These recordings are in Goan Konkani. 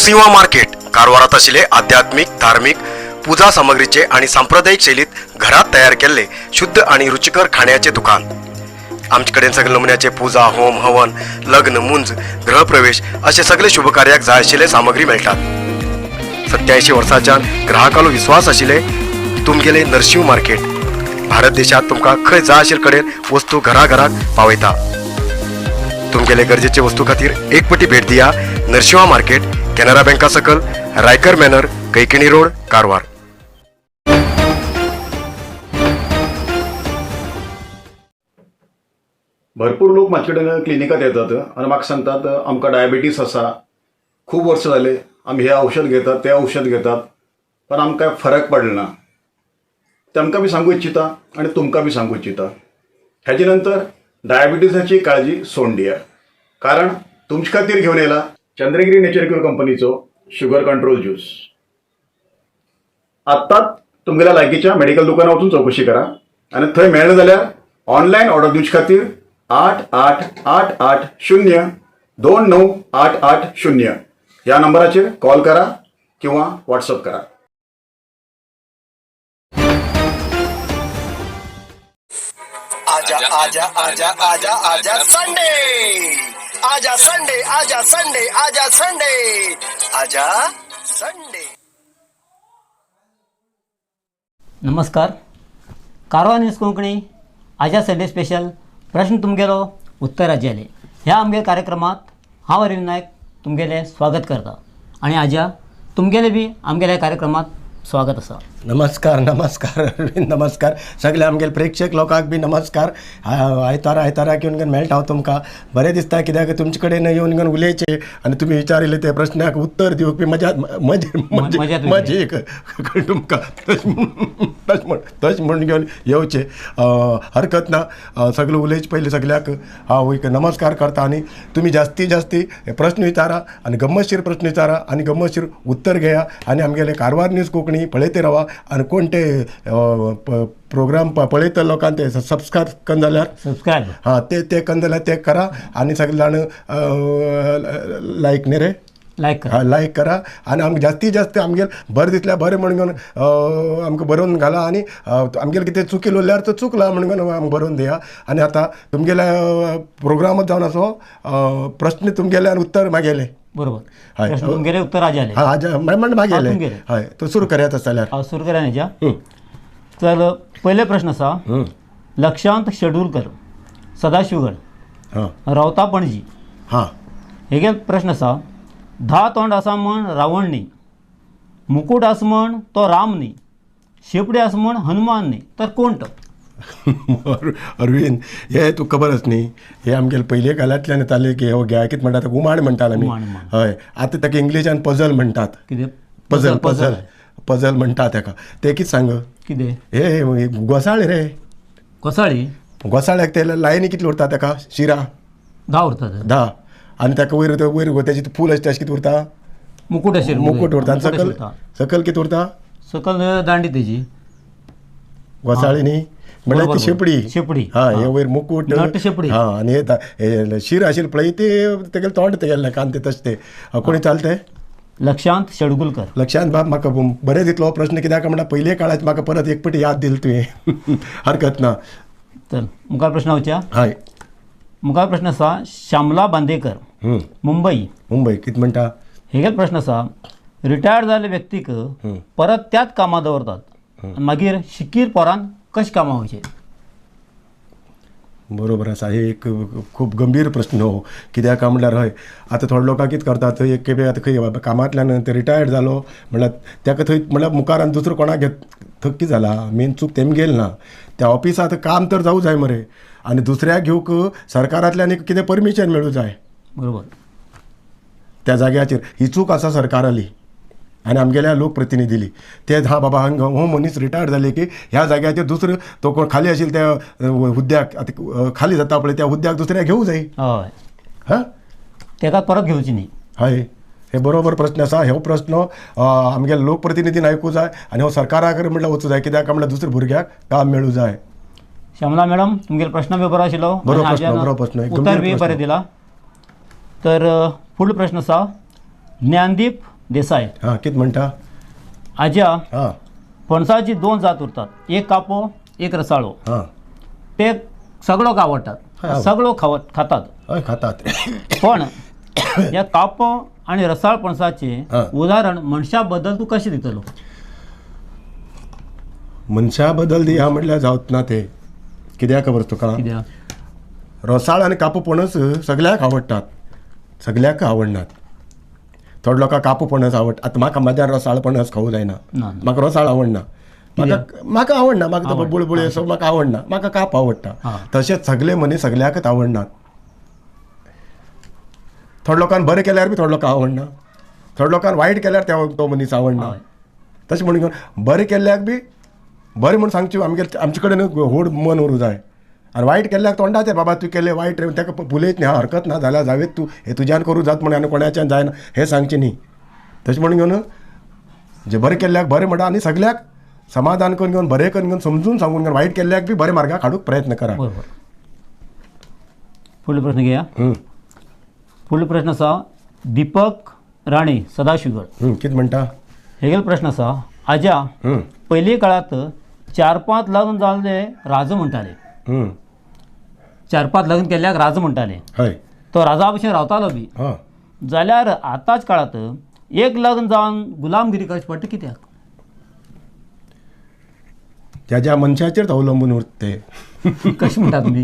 नरसिंहा मार्केट कारवारात आशिल्ले आध्यात्मिक धार्मिक पूजा सामग्रीचे आणि सांप्रदायिक शैलीत घरात तयार केल्ले शुद्ध आणि रुचिकर खाण्याचे दुकान. आमचे कडेन सगळे नमुन्याचे पूजा, होम, हवन, लग्न, मुंज, गृहप्रवेश असे सगळे शुभकार्याक जाय आशिल्ले सामग्री मेळटात. 87 वर्सांच्यान ग्राहकालो विश्वास आशिल्ले तुमगेले नरशिंव मार्केट भारत देशात तुमकां खंय जाय आशिल्ले कडेन वस्तू घराघरात पावयता. तुमगेले गरजेचे वस्तू खातीर एक पटी भेट दिया नरशिंवा मार्केट, कॅनरा बँका सकल, रायकर मॅनर, कैकिणी रोड, कारवार. भरपूर लोक म्हाजे कडेन क्लिनिकात येतात आनी म्हाका सांगतात आमकां डायबिटीस आसा, खूब वर्सां जाले आमी हें औषध घेतात तें औषध घेतात पण आमकां फरक पडलो ना. तांकां बी सांगू इच्छिता आनी तुमकां बी सांगू इच्छिता, हेजे नंतर डायबिटीसाची काळजी सोडून दिया, कारण तुमचे खातीर घेवन येयला चंद्रगिरी नेचर क्युअर कंपनीचो शुगर कंट्रोल ज्यूस. आत्ताच तुमगेल्या लागींच्या मेडिकल दुकानार वचून चवकशी करा आनी थंय मेळना जाल्यार ऑनलायन ऑर्डर दिवचे खातीर 8 8 8 8 0 2 9 8 8 0 ह्या नंबराचेर कॉल करा किंवा व्हॉट्सअप करा. आजा आजा आजा आजा आजा संडे, आजा संडे, आजा संडे, आजा संडे, आजा संडे. नमस्कार, कारवार न्यूज कोंकणी आजा संडे स्पेशल प्रश्न तुमगेलो उत्तर आज्याले ह्या आमगे कार्यक्रमात हांव अरविंद नायक तुमगेलें स्वागत करता आनी आज्या तुमगेलें बी आमगेल्या कार्यक्रमात स्वागत आसा. नमस्कार, नमस्कार अरविंद, नमस्कार सगळे आमगेले प्रेक्षक लोकांक बी नमस्कार. आयतारा आयताराक येवन घेवन मेळटा हांव तुमकां. बरें दिसता कित्याक तुमचे कडेन येवन घेवन उलयचें आनी तुमी विचारिल्ले ते प्रश्नाक उत्तर दिवंक बी मजा मजा मजा तुमची. मजा एक तुमकां. तशें म्हूण घेवन येवचें हरकत ना. सगळें उलयचे पयलीं सगळ्याक हांव एक नमस्कार करता आनी तुमी जास्ती जास्ती प्रश्न विचारा आनी गंमतशीर प्रश्न विचारा आनी गंमतशीर उत्तर घेया आनी आमगेले कारवार न्यूज कोंकणी पळयते रावा आनी कोण ते प्रोग्राम पळयता लोकांक ते सबस्क्रायब कन जाल्यार सबस्क्रायब. हां, ते ते कन जाल्यार ते करा आनी सगळे जाण लायक न्ही रे? लायक करा. हा, लायक करा आनी आमकां जास्ती जास्त आमगेर बरें दिसल्यार बरें म्हण घेवन आमकां बरोवन घाला आनी आमगेले कितें चुकील उरल्यार तो चुकला म्हण घेवन आमकां बरोवन दिया. आनी आतां तुमगेल्या प्रोग्रामच जावन आसो प्रश्न तुमगेले आनी उत्तर मागेले. बरोबर. हय. प्रश्न तुमगेले, उत्तर आज्याले. हा, आज म्हण मागेले. तुमगेले. हय, तो सुरू करयात आसा जाल्यार. हांव सुरू करा न्ही? तर पयले प्रश्न आसा, लक्षांत शेडुलकर, सदाशिवगड, रावता पणजी. हेगे प्रश्न आसा, 10 तोंड आसा म्हण रावण न्ही, मुकूट आसा म्हण तो राम न्ही, शेपडी आसा म्हण हनुमान न्ही, तर कोण तो? अरविंद, हे तुका खबर आसा न्ही, हे आमगेले पयले काळांतल्यान येताले की हो घ्या कितें म्हणटा ताका, उमाण म्हणटाले आमी. उमाण, उमाण. हय, आतां ताका इंग्लिशान पजल म्हणटात. कितें? पजल, पजल, पजल म्हणटा ताका. ते कितें सांग? कितें? हे घोसाळे रे. कोसाळी. घोसाळ्याक ते लायनी कितली उरता ताका शिरा? 10 उरतात. 10. आनी ताका वयर वयर तेजी फूल आसता तशें कितें उरता? मुकूट आशिल्लो. मुकूट उरता आनी मुकूट सकल उरता. सकल कितें उरता? सकल दांडी तेजी. घोसाळी न्ही, म्हणल्यार ती शेपडी. शेपडी. हा, हे वयर मुकूट. नट शेपडी. हा, आनी हे हे शीर आशिल्लें पळय ते तेगेलें तोंड तेगेलें कान ते तशें ते. कोणी चालते? लक्षांत शेडगुलकर. लक्षांत बाब, म्हाका बरें दितलो प्रश्न कित्याक म्हणल्यार पयले काळाच म्हाका परत एक पटी याद दिली तुवें. हरकत ना. चल, मुखार प्रश्न वचया. हय. मुखार प्रश्न आसा, श्यामला बांदेकर, मुंबई. मुंबई. कितें म्हणटा? हेगेल प्रश्न आसा, रिटायर्ड जाल्ले व्यक्तीक परत त्याच कामां दवरतात आनी मागीर शिकीर पोरान कशें कामां वयचें? बरोबर आसा. हे एक खूब गंभीर प्रश्न हो. कित्याक काय म्हणल्यार हय, आतां थोडे लोकां कितें करतात, थंय एक खेपे आतां खंय कामांतल्यान ते रिटायर्ड जालो म्हणल्यार ताका थंय म्हणल्यार मुखार आनी दुसरो कोणाक घेत. थंय कितें जाला, मेन चूक तेमगेली ना. त्या ऑफिसांत काम तर जावूं जाय मरे आनी दुसऱ्याक घेवंक सरकारांतल्यान एक कितें परमिशन मेळूं जाय. त्या जाग्याचेर ही चूक आसा सरकाराली आनी आमगेल्या लोकप्रतिनिधीली. ते हा बाबा, हांगा हो मनीस रिटायर्ड जाले की ह्या जाग्याचेर दुसरो तो कोण खाली आशिल्लो त्या हुद्द्याक आतां खाली जाता पळय त्या हुद्द्याक दुसऱ्याक घेवूं जाय. हां. तेका परत घेवची न्ही. हय, हे बरोबर प्रश्न आसा. हो प्रश्न आमगेल्या लोकप्रतिनिधीन आयकूं जाय आनी हो सरकारा कडेन म्हणल्यार वचूं जाय, कित्याक म्हणल्यार दुसऱ्या भुरग्याक काम मेळूं जाय. श्यामला मॅडम, तुमगेलो प्रश्न बी बरो आशिल्लो. बरो आनी प्रश्न, आज्यान बरो प्रश्न, एक उत्तर गंभीर बी प्रश्न. बरें दिला. तर फुडलो प्रश्न आसा, ज्ञानदीप देसाय. हां, कितें म्हणटा? आज्या, हां, पणसाची दोन जात उरतात, एक कापो एक रसाळो. हां, ते सगळोक आवडटात, सगळो खातात. हय, खातात. पण ह्या कापो आनी रसाळ पणसाचे उदाहरण मनशा बद्दल तूं कशें दितलो? मनशा बद्दल दिया म्हटल्यार जावत ना ते. कित्याक खबर तुका? कित्याक? रसाळ आनी कापो पणस सगळ्याक आवडटात, सगळ्याक आवडनात. थोडे लोकांक कापो पणस आवडटा. आतां म्हाका म्हज्यान रसाळ पणस खावूं जायना, म्हाका रसाळ आवडना, म्हाका आवडना, म्हाका तो बुळबुळे असो म्हाका आवडना, म्हाका काप आवडटा. तशेंच सगळे मनीस सगळ्याकच आवडनात. थोडे लोकांक बरें केल्यार बी थोडे लोकांक आवडना, थोडे लोकांक वायट केल्यार तो मनीस आवडना. तशें म्हणून बरें केल्ल्याक बी बरें म्हूण सांगचें, आमगे आमचे कडेन व्हड मन उरूं जाय. आनी वायट केल्ल्याक तोंडाचेर बाबा तूं केलें वायट रे, ताका उलयत न्ही, हरकत ना जाल्यार जावेत तूं हें तुज्यान करूं जात म्हण आनी कोणाच्यान जायना हें सांगचें न्ही. तशें म्हणून घेवन जे बरें केल्ल्याक बरें म्हणटा आनी सगळ्याक समाधान करून घेवन बरें करून घेवन समजून सांगून घेवन वायट केल्ल्याक बी बरें मार्गाक हाडूंक प्रयत्न करा. बरोबर. फुडलो प्रश्न घेया. फुडलो प्रश्न आसा दीपक राणे सदाशिवगड. कितें म्हणटा? हेगेलो प्रश्न आसा, आज्या पयलीं काळांत 4-5 लग्न जाल्ले राजो म्हणटाले. 4-5 लग्न केल्ल्याक राजो म्हणटाले. हय, तो राजा भशेन रावतालो बी. जाल्यार आतांच काळांत एक लग्न जावन गुलामगिरी करची पडटा कित्याक? ज्या ज्या मनशाचेर अवलंबून उरता ते. कशें म्हणटा तुमी?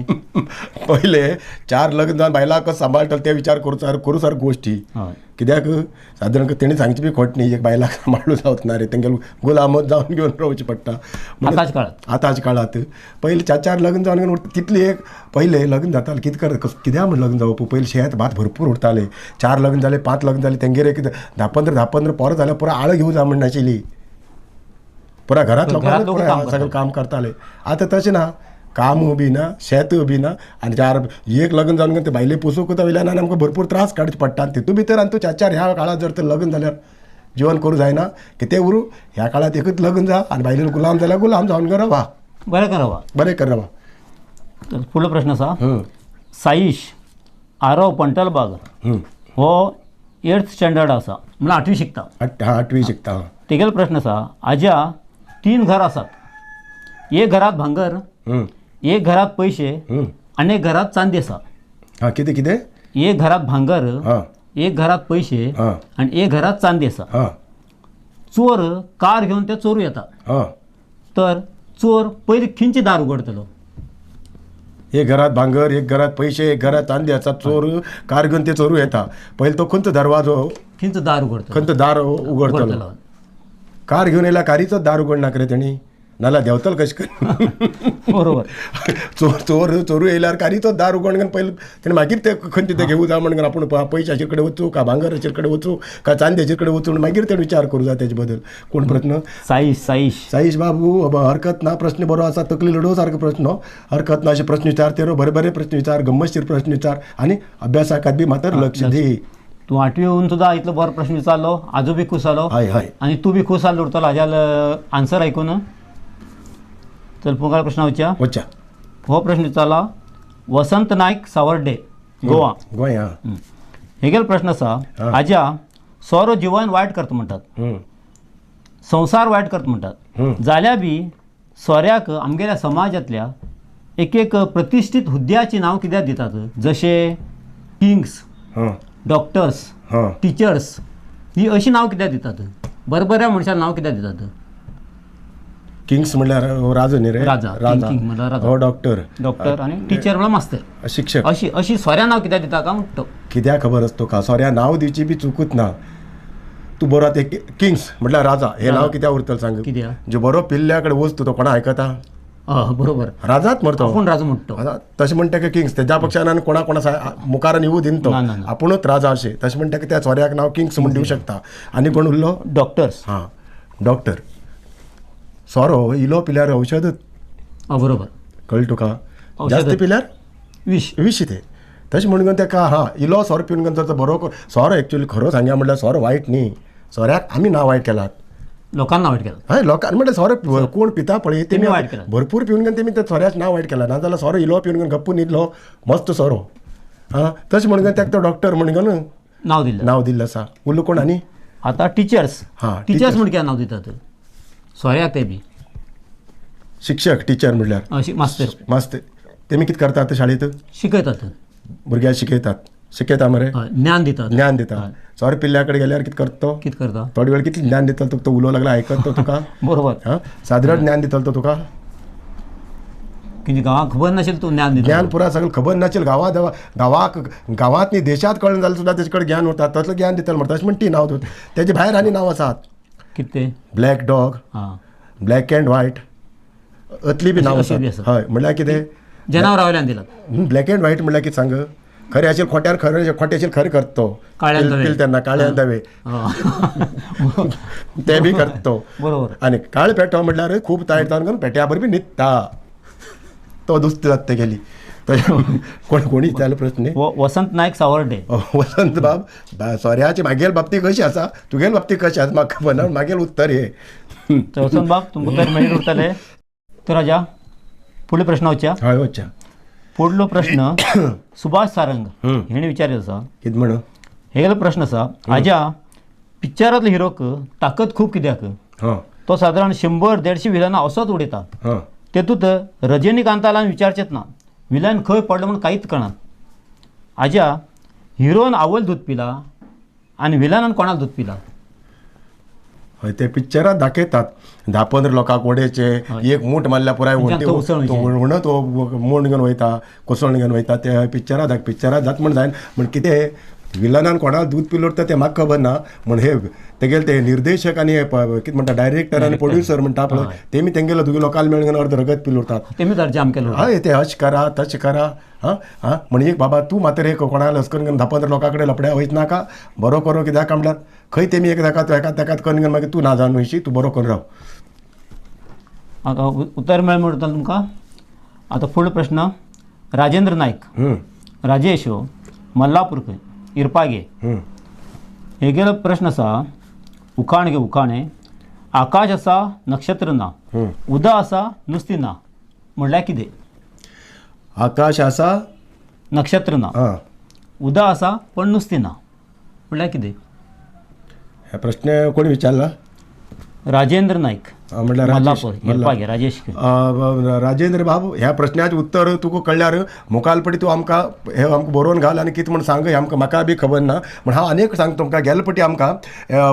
पयले 4 लग्न जावन बायलां कशें सांबाळटले ते विचार करूं सारको गोश्टी. कित्याक सादारण तेणी सांगची बी खोट न्ही, एक बायलांक सांबाळूं जावच ना रे, तेंगेलो गुलामच जावन घेवन रावचें पडटा. आतांच्या काळांत, आतांच्या काळांत पयलीं 4-4 लग्न जावन घेवन उरता तितली एक पयलें लग्न जातालें. कितें कर कित्याक म्हण लग्न जावप? पयलीं शेत भात भरपूर उरतालें. 4 लग्न जाले, 5 लग्न जाले, तेंगेर एक 10-15 पोरां जाल्यार पुरो आळ घेवं जाय म्हण नाशिल्ली. पुरा घरांत लोकांक सगळें काम करताले. आतां तशें ना, कामूय बी ना, शेतूय बी ना, आनी 4 एक लग्न जावन ते बायले पोसूंक वयल्यान आनी आमकां भरपूर त्रास काडचे पडटा. आनी तितू भितर आनी तूं 4-4 ह्या काळांत जर तर लग्न जाल्यार जिवन करूं जायना. कितें उरूं, ह्या काळांत एकूच लग्न जा आनी बायलेन गुलाम जाल्यार गुलाम जावन रावा, बरें कर रावा, बरें कर रावा. तर फुडलो प्रश्न आसा, साईश आरव पंटलबाग हो 8th standard आसा, म्हणल्यार 8वी शिकता. 8वी शिकता. तेगेलो प्रश्न आसा, आज्या 3 घर आसात, एक घरात भांगर, एक घरात पैसे आनी एक घरात चांदी आसा. हां, कितें कितें? एक घरात भांगर, एक घरात पैसे आनी एक घरात चांदी आसा. चोर कार घेवन ते चोरू येता, तर चोर पयलीं खंयचें दार उगडटलो? एक घरात भांगर, एक घरात पैसे, एक घरात चांदी आसा. चोर कार घेवन ते चोरू येता, पयलीं तो खंयचो दरवाजो, खंयचो दार उगडटलो? खंयचो दार उगडटलो? कार घेवन येयल्यार कारीचो दार उगडना रे तेणी, नाल्यार देंवतलो कशें करून? बरोबर. चोर चोर चोरू येयल्यार कारीचो दार उगडून पयलीं तेणी मागीर ते खंयचे ते घेवूं जाय म्हणून आपूण पयशाचेर कडेन वचूं का भांगराचेर कडेन वचूं का चांद्याचेर कडेन वचूं, मागीर तेणी विचार करूं जाय तेजे बद्दल. कोण प्रश्न? साईश. साईश साईश बाबू, हरकत ना, प्रश्न बरो आसा, तकली लडोव सारको प्रश्न, हरकत ना. अशे प्रश्न विचार ते बरे बरे प्रश्न विचार, गम्मतशीर प्रश्न विचार आनी अभ्यासाक बी मात्र लक्ष दी. तूं 8वी येवन सुद्दां इतलो बरो प्रश्न विचारलो, आजो बी खूश जालो. हय हय. आनी तूं बी खूश जालो उरतलो हाज्या आन्सर आयकून. चल मुखार प्रश्न वचया. वचया. हो प्रश्न विचारला वसंत नायक सावर्डे, गोवा. गोंय. हेगेलो प्रश्न आसा, आज्या सोरो जिवन वायट करता म्हणटात, संवसार वायट करता म्हणटात, जाल्यार बी सोऱ्याक आमगेल्या समाजांतल्या एक एक प्रतिश्ठीत हुद्द्याची नांव कित्याक दितात, जशे किंग्स, डॉक्टर्स, टिचर्स, ही अशी नांव कित्याक दितात? बऱ्या बऱ्या मनशांक नांव कित्याक दितात? किंग्स म्हणल्यार राजा न्ही रे? राजा, राजा म्हणल्यार राजा. हो, डॉक्टर, डॉक्टर आनी टिचर म्हणल्यार मास्तर, शिक्षक. अशी अशी सोऱ्या नांव कित्याक दिता का म्हणटा? कित्याक खबर आसा तुका? सोऱ्या नांव दिवची बी चुकूच ना. तूं बरो आतां किंग्स म्हटल्यार राजा हे नांव कित्याक उरतलें सांग? कित्याक? जो बरो पिल्ल्या कडेन वस्तू तो कोणा आयकता? बरोबर, राजाच मरतो, आपूण राजा म्हणटा. तशें म्हणटा की किंग्स तेज्या पक्षान आनी कोणा कोणा मुखारान येवू दिन तो, आपुणूच राजा अशें. तशें म्हणटा की त्या सोऱ्याक नांव किंग्स म्हूण दिवं शकता. आनी कोण उरलो? डॉक्टर्स. हां, डॉक्टर. सोरो इलो पिल्यार औषधच. बरोबर, कळ्ळें तुका? जास्त पिल्यार विश, विश तें. तशें म्हणून तेका हां इलो सोरो पिवन जर बरो सोरो एक्चुअली खरो सांगया म्हणल्यार सोरो वायट न्ही, सोऱ्याक आमी नांव वायट केलात, लोकांना नांव वायट केलां. हय, लोकांना म्हणल्यार सोरो कोण पिता पळय तेमी वायट केलां, भरपूर पिवन तेमी त्या सोऱ्याक नांव वायट केलां. नाजाल्यार सोरो इलो पिवन गप्प न्हिदलो मस्त सोरो. हां, तशें म्हणून तेका तो डॉक्टर म्हणून नांव दिलें, नांव दिल्लें आसा. उरलो कोण आनी? आतां टिचर्स. हां, टिचर्स म्हण कित्याक नांव दितात सोऱ्याक ते बी? शिक्षक टिचर म्हणल्यार मास्तर. मास्तर तेमी कितें करतात शाळेंत? शिकयतात भुरग्यांक. शिकयतात. शिकयता मरे, ज्ञान दितात. ज्ञान दिता. सोरो पिल्ल्या कडेन गेल्यार कितें करता तो? कितें करता? थोडे वेळ कितलें ज्ञान दितलो तुका? तो उलोवंक लागला आयकत तो तुका. बरोबर. हां, सादारण ज्ञान दितलो तो तुका. कितें गांवाक खबर नाशिल्लें तूं ज्ञान दिता? ज्ञान पुरा सगळें खबर नाशिल्लें गांवां गांवाक गांवांत न्ही देशांत कळना जाल्यार सुद्दां तेजे कडेन ज्ञान उरता. तसलें ज्ञान दितलो म्हणटा तशें म्हण ती नांव तेजे भायर आनी नांव आसात. कितें? Black dog, black and white, अतली बी नांव आसात. हय, म्हणल्यार कितें जनावरां वयल्यान दिलात. ब्लॅक अँड व्हायट म्हणल्यार कितें सांग? खरें आशिल्लें खोट्यार खरें, खोटें आशिल्लें खरें करता तो. काळ्यान तेन्ना काळ्यान धवे ते बी करता तो. बरोबर. आनी काळ पेटो म्हणल्यार खूब तायट जावन पेट्या बरोबर बी न्हिदता तो, दुसरी जाता तेगेली. तशें कोण कोणी विचारलो प्रस्न? वसंत नायक सावर्डे. वसंत बाब, सोऱ्याचे मागेल बाबतींत कशी आसा, तुगेल बाबतींत कशें आसा म्हाका खबर ना, मागेल उत्तर हे. वसंत बाब तुमकां उत्तर मेळीत उरतलें. तर राजा फुडलो प्रश्न वचया. हय वचया. फुडलो प्रश्न सुभाष सारंग हेणी विचारिल्लो आसा. कितें म्हणून? हेगेलो प्रश्न आसा, आज्या पिक्चरांतलो हिरोक ताकद खूब कित्याक? तो सादारण 100-150 विलनां असोच उडयता. तेतूंत रजनीकांतालान विचारचेंच ना, विलन खंय पडलो म्हूण कांयच कळना. आज्या हिरोन आवयल दूद पिला आनी विलनान कोणाक दूद पिला? हय, ते पिक्चरात दाखयतात 10-15 लोकांक वडयचे, एक मूठ मारल्या पुराय म्हणत मोड घेवन वयता, कोसळून घेवन वयता. ते पिक्चरां दाख पिक्चरां जात म्हण जायना. म्हण कितें विलनान कोणाक दूद पिलो उरता तें म्हाका खबर ना. म्हण हे तेगेले ते निर्देशक आनी कितें म्हणटा डायरेक्टर आनी प्रोड्युसर म्हणटा पळय, तेमी तेंगेलो दुगे लोकांक मेळून अर्द रगत पिलो उरतात. तेमी जाम केलो. हय, ते अशें करा तशें करा. हां हां, म्हण एक बाबा तूं मात्र एक कोणाक अशें करून 10-15 लोकां कडेन लपड्या वयच नाका, बरो करो. कित्याक म्हणल्यार खंय तेमी एक एका तेकात करून मागीर तूं ना जावन वयशी, तूं बरो करून राव. आतां उत्तर मेळ्ळें म्हणटा तुमकां. आतां फुडलो प्रश्न राजेंद्र नायक, राजेश मल्लापूर खंय इरपागे. हेगेलो प्रश्न आसा, उखाण गे उखाणे. आकाश आसा नक्षत्र ना, उदक आसा नुस्तें ना, म्हणल्यार कितें? आकाश आसा नक्षत्र ना, उदक आसा पण नुस्तें ना, म्हणल्यार कितें? हे प्रश्न कोणी विचारला? राजेंद्र नायक म्हणल्यार मल्लापूर इरपागे राजेश. राजेंद्र बाब, ह्या प्रश्नाचें उत्तर तुका कळ्ळ्यार मुखाल पटी तूं आमकां हे आमकां बरोवन घाल आनी कितें म्हण सांग, हें आमकां म्हाका बी खबर ना. म्हण हांव आनी एक सांगता तुमकां, गेले पटी आमकां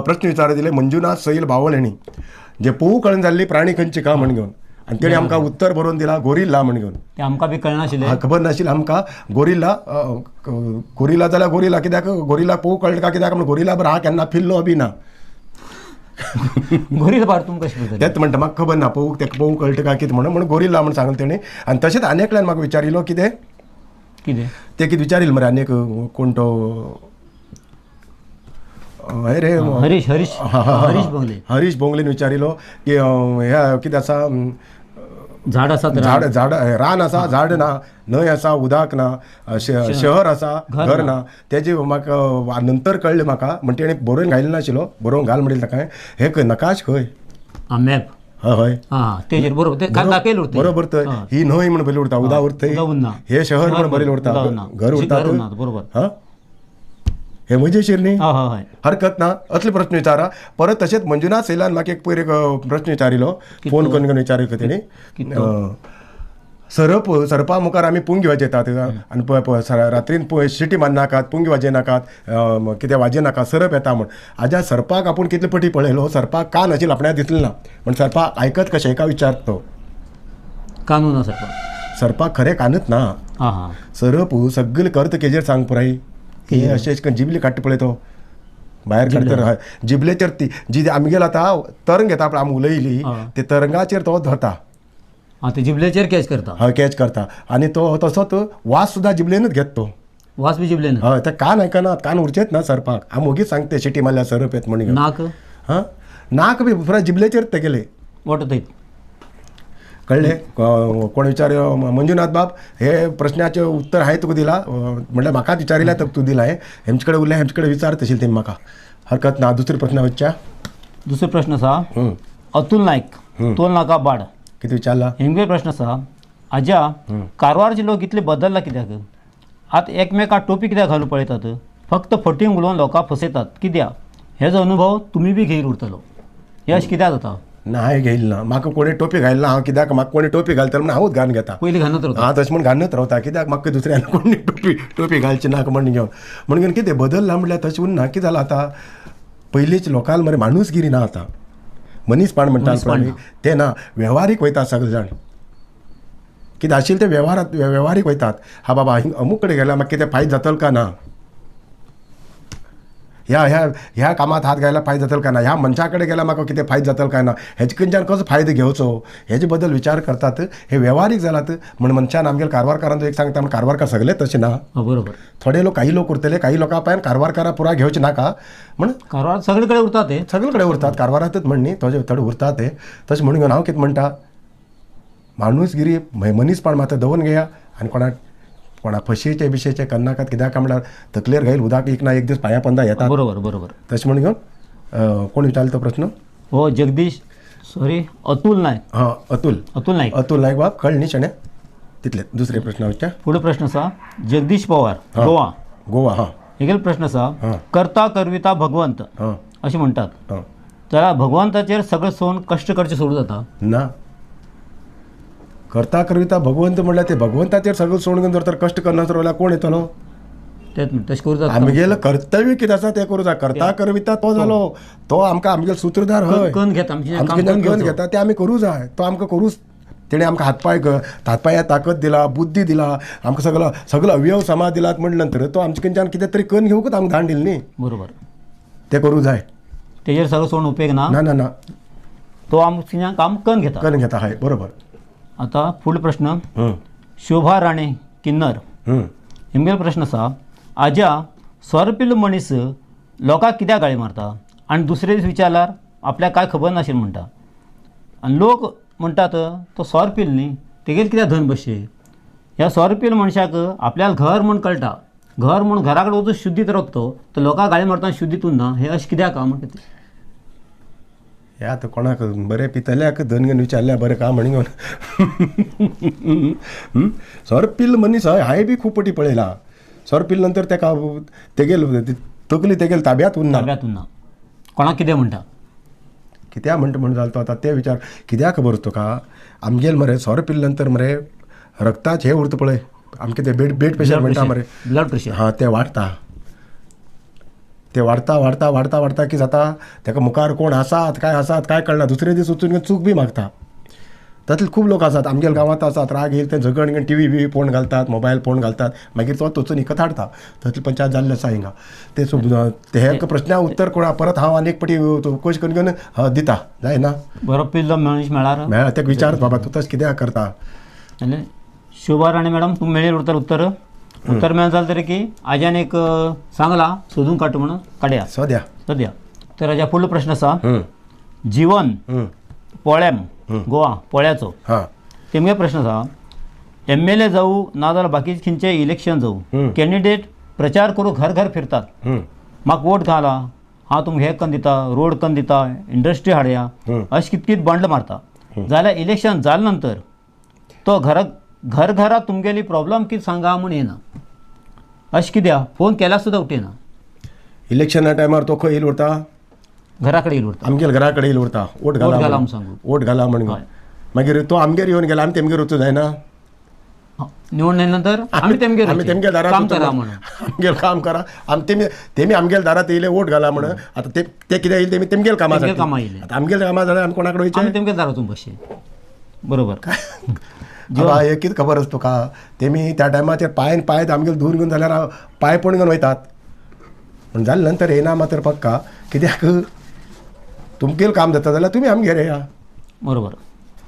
प्रश्न विचार दिले मंजुनाथ सैल बावळ हेणी, जे पोवू कळना जाल्ली प्राणी खंयची का म्हण घेवन, आनी तेणी आमकां उत्तर बरोवन दिला गोरिल्ला म्हण घेवन. तें आमकां बी कळनाशिल्लें, खबर नाशिल्लें आमकां. गोरिल्ला गोरिल्ला जाल्यार गोरिल्ला कित्याक गोरिल्ला पोवू कळटा का कित्याक म्हण गोरिल्ला बरो हा केन्ना फिरलो बी ना. गोरिल्ला बार तुमकां कशें तेंच म्हणटा म्हाका खबर ना पोवूक तेका पोवूंक कळटा काय कितें म्हणून गोरिल्ला म्हण सांगलें तेणी. आनी तशेंच आनी एकल्यान म्हाका विचारिल्लो कितें कितें तें कितें विचारिल्लें मरे आनी एक कोण तो हय रे हरीश हरीश हरीश बोंगले. हरीश बोंगलेन विचारिल्लो की ह्या कितें आसा झाड आसा, झाड झाड रान आसा झाड ना, न्हंय आसा उदक ना, शहर आसा घर ना. तेजे म्हाका नंतर कळ्ळें म्हाका, म्हण तेणें बरोवन घायलें नाशिल्लो, बरोवन घाल म्हणलें ताका. हें खंय नकाश खंय मॅप हय हय तेजेर बरोबर बरोबर तर ही न्हंय म्हण बरी उरता, उदक उरता, हे शहर म्हण बरें उरता, घर उरता, बरोबर. हां, हे मजेशीर न्ही, हरकत ना. असले प्रश्न विचारा. परत तशेंच मंजुनाथ सैलान म्हाका एक पयर एक प्रश्न विचारिल्लो, फोन करून करून विचारिल्लो तेणी. सरप सरपा मुखार आमी पुंगी वाजयतात आनी रात्रीन शिटी मारनाकात, पुंगी वाजयनाकात, कितें वाजयनाकात, सरप येता म्हण. आज्या सरपाक आपूण कितले पटी पळयलो, सरपाक कान आशिल्लो आपणाक दिसलें ना, म्हण सरपाक आयकत कशें एका विचारता तो. कानून ना सरपाक, सरपाक खरें कानूच ना. सरप सगळे करता केजेर सांग पुराय हे अशें जिबली काडटा पळय तो भायर काडटा. हय, जिबलेचेर ती जी आमगेल आतां तरंग येता पळय, आमी उलयली ते तरंगाचेर तो धरता. आं, ते जिबलेचेर कॅच करता. हय, कॅच करता आनी तो तसोच वास सुद्दां जिबलेनूच घेता तो. वास बी जिबलेन. हय, ते कान आयकनात, कान उरचेच ना सरपाक. आमी ओगीच सांगते शिटी मारल्यार सरप येत म्हण. नाक हां, नाक बी पुराय जिबलेचेर तेगेले वाटत. कळ्ळें? कोण विचार मंजुनाथ बाब, हे प्रश्नाचें उत्तर हांवें तुका दिलां, म्हणल्यार म्हाकाच विचारिल्लें तर तूं दिलां. हें हेमचे कडेन उरलें, हेमचे कडेन विचार तशें तेमी म्हाका. हरकत ना. दुसरो प्रश्न वचच्या. दुसरो प्रश्न आसा अतुल नायक तोल नाका बाड. कितें विचारला? हेमगे प्रश्न आसा, आज्या कारवारचे लोक इतले बदलला कित्याक? आतां एकमेकाक टोपी कित्याक घालून पळयतात? फक्त फटींग उलोवन लोकांक फसयतात कित्याक? हेजो अनुभव तुमी बी घेयल उरतलो. हे अशें कित्याक जाता? ना हांवें घेयल ना, म्हाका कोणी टोपी घायल ना. हांव कित्याक म्हाका कोणी टोपी घालतलो म्हणून हांवूच घालून घेता, पयलीं घालत रावता. हां तशें म्हण घालूनच रावता, कित्याक म्हाका दुसऱ्यान कोणी टोपी टोपी घालची नाका म्हण घेवन. म्हणून कितें बदलला म्हणल्यार तशें उरना. कितें जालां आतां पयलींच लोकांक मरे माणूसगिरी ना आतां, मनीसपण म्हणटा पळय तें ना, वेव्हारीक वयता सगळे जाण. कितें आशिल्लें तें वेव्हारांत वेव्हारीक वयतात. हा बाबा हिंग अमूक कडेन गेल्यार म्हाका कितें फायदो जातलो काय ना, ह्या ह्या ह्या कामांत हात घायल्यार फायदो जातलो काय ना, ह्या मनशा कडेन गेल्यार म्हाका कितें फायदो जातलो काय ना, हेजे खंयच्यान कसो फायदो घेवचो हेजे बद्दल विचार करतात. हे वेव्हारीक जालात म्हण मनशान आमगेले कारवारकारान एक सांगता, म्हण कारवारकार सगळे तशें ना, बरोबर. थोडे लोक काही लोक उरतले, काही लोकां पायान कारवारकारां पुराय घेवचे नाका म्हण कारवार सगळे कडेन उरतात, ते सगळे कडेन उरतात कारवारांतच म्हण न्ही, थोडे थोडे उरतात ते. तशें म्हणून घेवन हांव कितें म्हणटा, माणूसगिरी मनीसपण मात दवरून घेया आनी कोणाक कोणा फशीचे बिशेचे करनाकात. कित्याक म्हणल्यार तकलेर घायल उदक एक ना एक दीस पांया पंदा येतात. बरोबर बरोबर. तशें म्हणून घेवन कोण विचारलो तो प्रश्न? हो जगदीश सॉरी अतुल नायक. हां अतुल, अतुल नायक. अतुल नायक बाब कळ्ळें न्ही शेणें तितले. दुसरे प्रश्न विचार. फुडें प्रश्न आसा जगदीश पवार, गोवा. गोवा हां. हेगेलो प्रश्न आसा, करता करविता भगवंत अशें म्हणटात, जाल्यार भगवंताचेर सगळें सोडून कश्ट करचें सोडूं जाता ना? करता करविता भगवंत म्हणल्यार ते भगवंताचेर सगळें सोडून जर तर कश्ट करनासलो जाल्यार कोण येतलो? तेच तशें करूं जाता. आमगेलें कर्तव्य कितें आसा तें करूं जाय. करता करविता तो जालो, तो आमकां आमगेलो सुत्रधार हय, करून घेता, आमचें करून घेता तें आमी करूं जाय. तो आमकां करूं, तेणें आमकां हातपांय हातपांया ताकद दिला, बुद्धी दिला, आमकां सगळो सगळो अवयव समाज दिलात म्हणले नंतर तो आमचे खंयच्यान कितें तरी करून घेवंकूच आमकां धाड दिली न्ही. बरोबर, तें करूं जाय. तेजेर सगळें सोडून उपेग ना. ना ना ना, तो आमकां काम करून घेता, करून घेता हय बरोबर. आतां फुडलो प्रश्न शोभा राणे किन्नर, हेमगेलो प्रश्न आसा, आज्या सोरो पिल्लो मनीस लोकांक कित्याक गाळी मारता आनी दुसरे दीस विचारल्यार आपल्याक कांय खबर नाशिल्लें म्हणटा, आनी लोक म्हणटात तो सोरो पिल न्ही तेगेर कित्याक धन बसचे. ह्या सोरो पिल मनशाक आपल्याक घर म्हूण कळटा, घर म्हूण घरा कडेन वचून शुद्धीत रावता तो, लोकांक गाळी मारता शुद्धीत उरना, हें अशें कित्याक म्हण कितें? हे आतां कोणाक बरें पितल्याक धन घेवन विचारल्यार बरें का म्हण घेवन सोरो पिल्ल मनीस हय हांवें बी खूब पटी पळयला. सोरो पिल नंतर तेका तेगेल तकली तेगेल ताब्यांत उरना, ताब्यांत उरना. कोणाक कितें म्हणटा, कित्याक म्हणटा म्हण जालो तो आतां ते विचार कित्याक खबर तुका. आमगेल मरे सोरो पिल्ल नंतर मरे रक्ताच हें उरता पळय, आमकां तें बेड प्रेशर म्हणटा मरे, ब्लड प्रेशर, हां तें वाडटा, ते वाडता वाडता वाडता वाडता की जाता ताका मुखार कोण आसात काय आसात काय कळना, दुसरे दीस वचून चूक बी मागता. तातूंत खूब लोक आसात आमगेल्या गांवांत आसात, राग येयल ते झगड घेवन टी व्ही बी फोन घालतात, मोबायल फोन घालतात, मागीर तो वचून इकत हाडटा. तातूंत पंचायत जाल्ले आसा हिंगा. ते हे प्रश्ना उत्तर कोणा परत हांव आनी एक पटी चवकशी करून घेवन दिता जायना. बरो पिल्लो मनीस मेळ्ळार मेळ्ळा तेका विचार बाबा तूं तशें कित्याक करता. आनी शोभा राणे मॅडम तुमी मेळ्ळें उरता उत्तर, उत्तर मेळ्ळें जालें तरी की आज्यान एक सांगलां सोदून काडटा म्हणून काडया सद्या सद्या. तर आज्या फुडलो प्रश्न आसा जीवन पोळेम गोवा पोळ्याचो, तेमगे प्रश्न आसा, एम एल ए जावं ना जाल्यार बाकी खंयचें इलेक्शन जावं, कॅन्डिडेट प्रचार करूं घर घर फिरतात, म्हाका वोट घाला, हांव तुमकां हें कन्न दिता, रोड कन्न दिता, इंडस्ट्री हाडया, अशें कित कित बंडल मारता. जाल्यार इलेक्शन जाले नंतर तो घर घर घरा तुमगेली प्रॉब्लम कितें सांगा म्हूण येना, अशें कित्याक फोन केल्यार सुद्दां उठयना. इलेक्शना टायमार तो खंय येयल उरता? घरा कडेन येयल उरता, आमगेल्या घरा कडेन येयल उरता, वोट घाला म्हणून सांगू, वोट घाला म्हणून. मागीर तो आमगेर येवन गेला आमी तेमगेर वचूं जायना, निवडून येयले नंतर आमी तेमगेर आमी तेमगेर दारात काम करा म्हणून, आमगेर काम करा, आमी तेमी तेमी आमगेल्या दारात येयले वोट घाला म्हणून. आतां ते ते कितें येयले तेमी तेमगेल कामां कामां येयले, आतां आमगेल्या कामां जाल्यार आमी कोणा कडेन वयचें? आमी तेमगेर दारात वचून बसचें. बरोबर. बाबा हें कितें खबर आसा तुका, तेमी त्या टायमाचेर पांयन पांय आमगेले धुवन घेवन जाल्यार पांय पण घेवन वयतात, पूण जाले नंतर येयना मात्र पक्का. कित्याक तुमगेलें काम जाता जाल्यार तुमी आमगेर येया. बरोबर,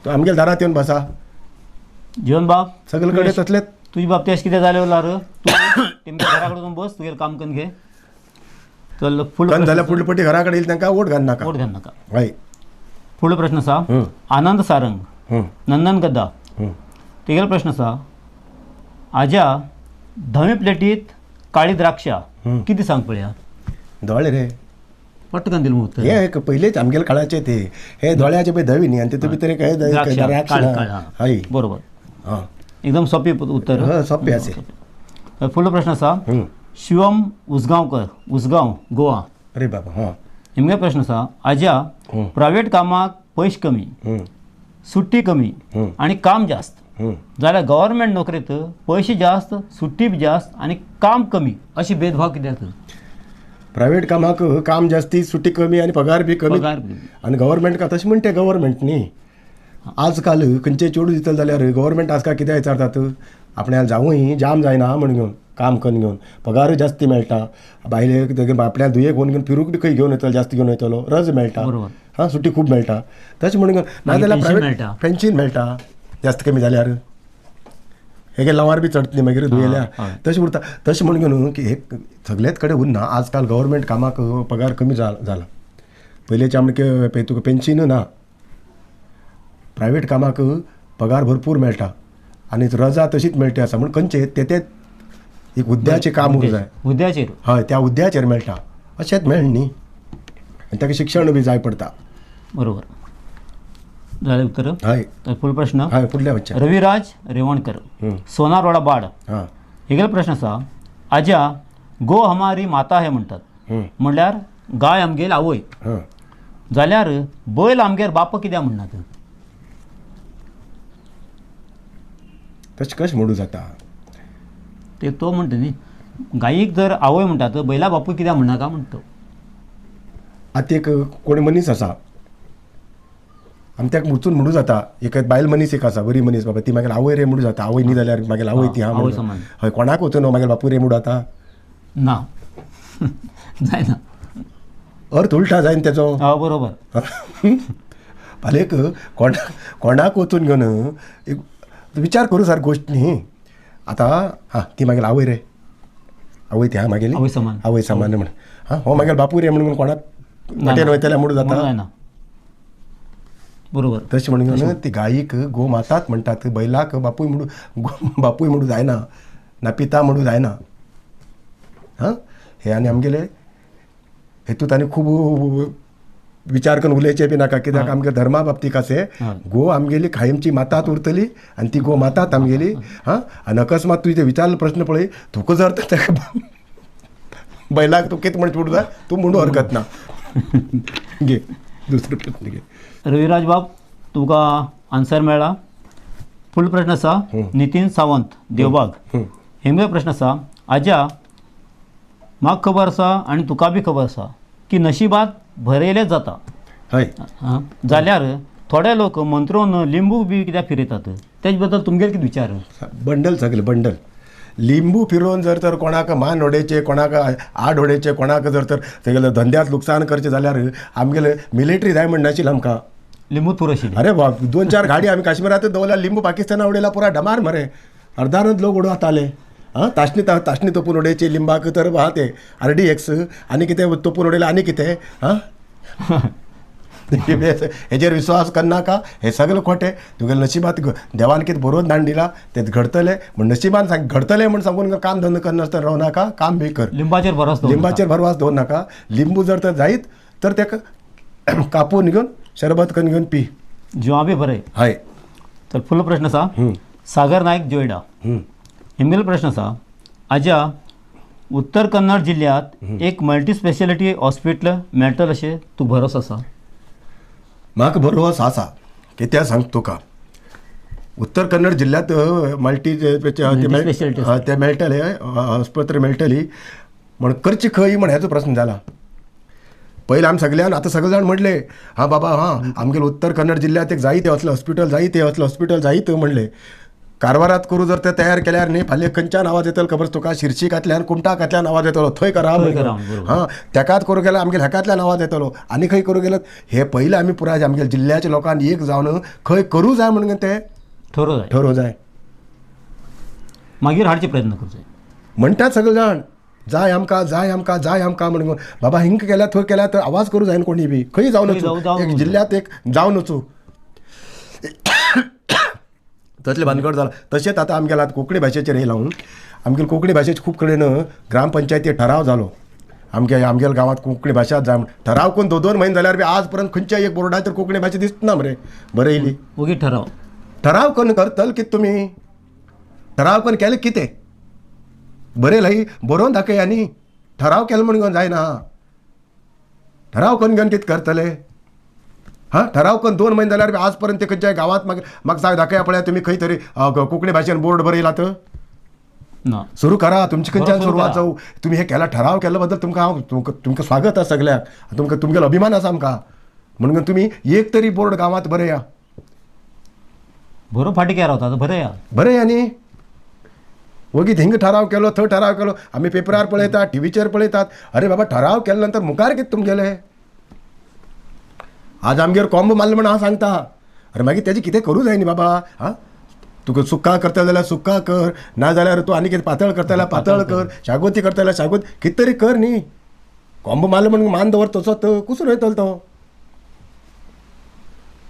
तूं आमगेल्या दारात येवन बसा. जीवन बाब सगळे कडेन तसलेच. तुजी बाबतींत अशें कितें जालें जाल्यार तूं तेमच्या घरा कडेन वचून बस, तुगेलें काम करून घे. चल फुडलो जाल्यार फुडले पटी घरा कडेन येयले तांकां वोट घालनाका, वोट घालनाका. हय. फुडलो प्रश्न आसा आनंद सारंग नंदन गद्दा, तेगेलो प्रश्न आसा, आज्या धवे प्लेटीत काळी द्राक्षा कितें सांग पळया. दोळे रे पटकन दिलें उत्तर. हे एक पयलींच आमगेल्या काळाचे ते हे दोळ्याचे पळय धवी न्ही आनी तितून भितर एक द्राक्षा. हय बरोबर, हां एकदम सोंपें उत्तर, सोंपें आसा. फुडलो प्रश्न आसा शिवम उसगांवकर, उसगांव गोवा. अरे बाबा हां, हेमगे प्रश्न आसा आज्या प्रायवेट कामाक पयशे कमी, सुट्टी कमी आनी काम जास्त, जाल्यार गव्हर्मेंट नोकरेंत पयशे जास्त, सुट्टी बी जास्त आनी काम कमी, अशे भेदभाव कित्याक? प्रायवेट कामाक काम जास्ती, सुट्टी कमी आनी पगार बी कमी. आनी गव्हर्मेंट का तशें म्हणटे गव्हर्मेंट न्ही. आजकाल खंयचे चेडूं दितले जाल्यार गव्हर्मेंट आजकाल कित्याक विचारतात, आपण्याक जावूय जाम जायना म्हण घेवन काम करून घेवन पगारूय जास्ती मेळटा, बायले आपल्या दुयेक व्हरून घेवन फिरूंक बी खंय घेवन येतलो, जास्त घेवन येतलो, रज मेळटा, हां सुट्टी खूब मेळटा. तशें म्हणून घेवन नाजाल्यार प्रायवेट पेन्शन मेळटा जास्त कमी जाल्यार, हेगे लवार बी चडत न्ही मागीर दुयेल्या तशें उरता. तशें म्हणून घेवन की हे सगळेच कडेन उरना. आजकाल गव्हर्मेंट कामाक पगार कमी जाला, पयलींच्या म्हणके तुका पेन्शन ना. प्रायवेट कामाक पगार भरपूर मेळटा आनी रजा तशीच मेळटा आसा म्हण खंयचे ते एक हुद्द्याचें काम उरूंक जाय, हुद्द्याचेर, हय त्या हुद्द्याचेर मेळटा, अशेंच मेळ न्ही. आनी ताका शिक्षण बी जाय पडटा. बरोबर जालें उत्तर. हय तर फुडलो प्रश्न. हय फुडल्या वच्चा रविराज रेवणकर, सोनारवाडा बाड. हेगेलो प्रश्न आसा आज्या गो हमारी माता हे म्हणटात, म्हणल्यार गाय आमगेल आवय, जाल्यार बैल आमगेर बाप कित्याक म्हणनात? तशें कशें म्हणूं जाता? ते तो म्हणटा न्ही, गायीक जर आवय म्हणटात, बैला बापूय कित्याक म्हणनाका म्हणटा. आतां एक कोण मनीस आसा आमी ताका वचून म्हणूं जाता, एक बायल मनीस एक आसा बरी मनीस बाबा, ती मागीर आवय रे म्हणूं जाता, आवय न्ही जाल्यार मागीर आवय ती आहा. हय कोणाक वचून मागीर बापूय रे म्हणूं जाता ना, जायना, अर्थ उल्टा जायन तेजो. हय बरोबर. फाल्यां एक कोणाक वचून घेवन एक विचार करूं सारको गोश्ट न्ही. आतां हां ती मागीर आवय रे, आवय ती आहा मागेली, आवय समान, आवय समान म्हण, हां हो मागीर बापूय रे म्हणून कोणाक वाटेन वयतल्या म्हणूं जाता. बरोबर. तशें म्हणून ती गायीक गो माताच म्हणटात, बैलाक बापूय म्हणूं बापूय म्हणूं जायना, ना पिता म्हणूं जायना. हां हे आनी आमगेले हेतूंत आनी खूब विचार करून उलोवचें बी नाका, कित्याक आमगे धर्मा बाबतीक आसे गो आमगेली कायमची मातात उरतली आनी ती गो मातात आमगेली. हां आनी अकस्मात तुवें तें विचारलो प्रश्न पळय, तुका जर ताका बैलाक तूं कितें म्हण जाय तूं म्हणूं हरकत ना. घे दुसरो प्रश्न घे. रविराज बाब तुका आन्सर मेळ्ळा. फुडलो प्रश्न आसा नितीन सावंत, देवबाग. हेमगे प्रश्न आसा आज्या म्हाका खबर आसा आनी तुका बी खबर आसा की नशिबात भरयलें जाता, हय जाल्यार थोडे लोक मंत्रोन लिंबू बी कित्याक फिरयतात, तेज बद्दल तुमगेले कितें विचार? बंडल सगळे बंडल लिंबू फिरोवन जर तर कोणाक मान वडयचे, कोणाक आड वडयचे, कोणाक जर तर तेगेले धंद्यांत लुकसाण करचें जाल्यार आमगेले मिलिटरी जाय म्हण नाशिल्लें आमकां, लिंबू पुरो आशिल्लें. अरे बाप, 2-4 गाडी आमी काश्मीरांतच दवरल्या, लिंबू पाकिस्ताना उडयला पुरा डमार मरे, अर्दानच लोक उडोवताले. आं ताशणी ताशणी तोपून उडयची लिंबाक तर आहा ते RDX आनी कितें तोपून उडयलें आनी कितें. आं हेजेर विश्वास करनाका, हें सगळें खोटें. तुगेलें नशिबात देवान कितें बरोवन धाडून दिलां तें घडतलें म्हण नशिबान सांग घडतलें म्हण सांगून काम धंदो करनासतना रावनाका, काम बी कर. लिंबाचेर भरवंस दवर, लिंबाचेर भरवंस दवर नाका. लिंबू जर तर जायत तर ताका कापून घेवन शरबत करून घेवन पी, जिवा बी बरें. हय. तर फुडलो प्रश्न आसा सागर नायक, जोयडा. हेमगेलो प्रश्न आसा आज्या उत्तर कन्नड जिल्ल्यांत एक मल्टी स्पेशलिटी हॉस्पिटल मेळटलें अशें तुका भरोसो आसा? म्हाका भरवंस आसा. कित्याक सांग तुका, उत्तर कन्नड जिल्ल्यांत मल्टी ते मेळटले आस्पत्र मेळटली म्हण करची खंय म्हण हेजो प्रस्न जाला. पयलीं आमी सगल्यान आतां सगळे जाण म्हणले हां बाबा हां आमगेले उत्तर कन्नड जिल्ल्यांत एक जायते असलें हॉस्पिटल जायते असलें हॉस्पिटल जायत म्हणलें. कारवारात करूं जर ते तयार केल्यार न्ही फाल्यां खंयच्यान आवाज येतलो खबर तुका, शिर्शिकांतल्यान कुमटाकांतल्यान आवाज येतलो, थंय करा हां तेकाच करूं गेल्यार आमगेले हेकांतल्यान आवाज येतलो आनी खंय करूं गेल्यार. हे पयलीं आमी पुराय आमगेले जिल्ल्याच्या लोकांनी एक जावन खंय करूं जाय म्हणून ते ठरोवं जाय, मागीर हाडचे प्रयत्न करचे म्हणटात सगळे जाण. जाय आमकां, जाय आमकां, जाय आमकां म्हणून बाबा हिंग केल्या थंय केल्या तर आवाज करूं जायना कोणी बी, खंय जावन वचूं, एक जिल्ल्यांत एक जावन वचूं तसलें भानगड जाला. तशेंच आतां आमगेल्या आतां कोंकणी भाशेचेर येयला हांव. आमगेले कोंकणी भाशेचे खूब कडेन ग्रामपंचायती ठराव जालो आमगे आमगेल्या गांवांत कोंकणी भाशा जाय म्हण ठराव करून 2-2 म्हयने जाल्यार बी आज पर्यंत खंयच्या एक बोर्डाचेर कोंकणी भाशा दिसना मरे बरयली. ओगी ठराव ठराव करून करतल कितें तुमी, ठराव करून केलें कितें बरयलां बरोवन दाखय आनी ठराव केलो म्हणून जायना. ठराव करून घेवन कितें करतले? हां, ठराव करून 2 म्हयने जाल्यार आज पर्यंत ते खंयच्याय गांवांत म्हाका दाखया पळया तुमी खंय तरी कोंकणी भाशेन बोर्ड बरयला तर ना. सुरू करा, तुमचे खंयच्यान सुरवात जावं. तुमी हें केला ठराव केल्ल्या बद्दल तुमकां हांव तुमकां स्वागत आसा सगळ्याक, तुमकां तुमगेलो अभिमान आसा आमकां. म्हणून तुमी एक तरी बोर्ड गांवांत बरया. बरो फाटीं कित्याक रावता? बरया बरया न्ही, वगीत हिंग ठराव केलो थंय ठराव केलो, आमी पेपरार पळयतात, टिवीचेर पळयतात. अरे बाबा, ठराव केल्या नंतर मुखार कितें तुमगेलें? आज आमगेर कोंबो मारलो म्हण हांव सांगता, अरे मागीर तेजें कितें करूं जाय न्ही बाबा. आं, तुका सुक्का करता जाल्यार सुक्का कर, ना जाल्यार तूं आनी कितें पातळ करता जाल्यार पातळ कर, शागोती करता जाल्यार शागोती, कितें तरी कर न्ही. कोंबो मारलो म्हण मान दवर तसोच कुसून वयतलो तो.